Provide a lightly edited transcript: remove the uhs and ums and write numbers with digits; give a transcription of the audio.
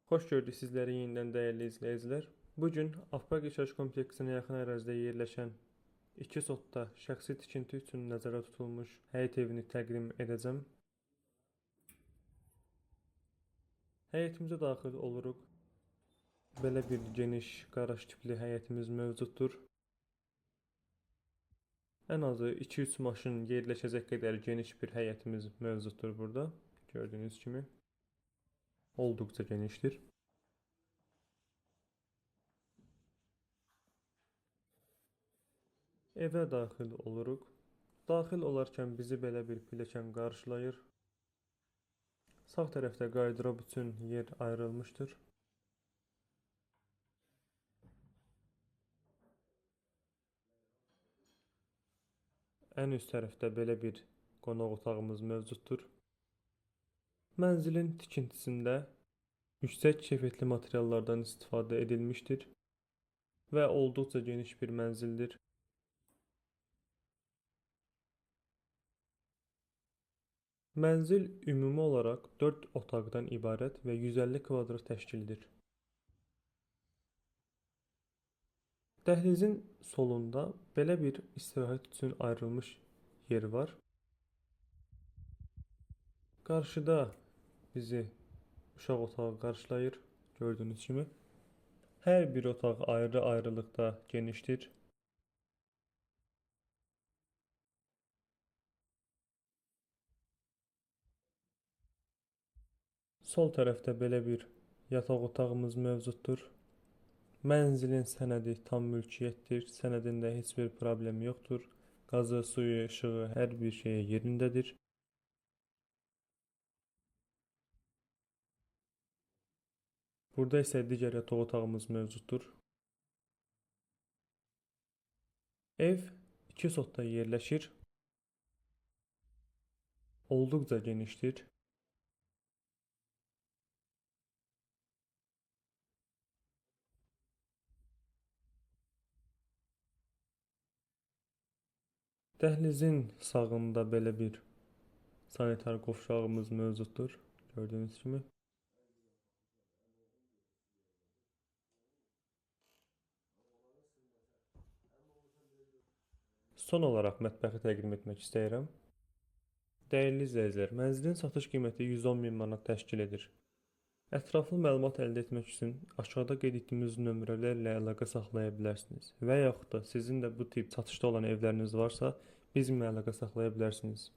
Xoş gördük sizləri yenidən dəyərli izləyicilər. Bu gün Avpark Yaşayış Kompleksinə yaxın ərazidə yerləşən 2 sotda şəxsi tikinti üçün nəzərdə tutulmuş həyət evini təqdim edəcəm. Həyətimizə daxil oluruq. Belə bir geniş qaraj tipli həyətimiz mövcuddur. Ən azı 2-3 maşın yerləşəcək qədər geniş bir həyətimiz mövcuddur burada. Gördüyünüz kimi olduqca genişdir. Evə daxil oluruq. Daxil olarkən bizi belə bir pilləkən qarşılayır. Sağ tərəfdə qardırob üçün yer ayrılmışdır. Ən üst tərəfdə belə bir qonaq otağımız mövcuddur. Mənzilin tikintisində yüksək keyfiyyətli materiallardan istifadə edilmişdir və olduqca geniş bir mənzildir. Mənzil ümumi olaraq 4 otaqdan ibarət və 150 kvadrat təşkil edir. Dəhlizin solunda belə bir istirahət üçün ayrılmış yer var. Qarşıda bizi uşaq otağı qarşılayır, gördüyünüz kimi. Hər bir otaq ayrı-ayrılıqda genişdir. Sol tərəfdə belə bir yataq otağımız mövcuddur. Mənzilin sənədi tam mülkiyyətdir. Sənədində heç bir problem yoxdur. Qazı, suyu, işığı, hər bir şeyi yerindədir. Burada isə digər yataq otağımız mövcuddur. Ev 2 sotda yerləşir. Olduqca genişdir. Dəhlizin sağında belə bir sanitar qovşağımız mövcuddur, gördüyünüz kimi. Son olaraq mətbəxi təqdim etmək istəyirəm. Dəyərli izləyicilər, mənzilin satış qiyməti 110 min manat təşkil edir. Ətraflı məlumat əldə etmək üçün aşağıda qeyd etdiyimiz nömrələrlə əlaqə saxlaya bilərsiniz. Və yaxud da sizin də bu tip satışda olan evləriniz varsa, bizimlə əlaqə saxlaya bilərsiniz.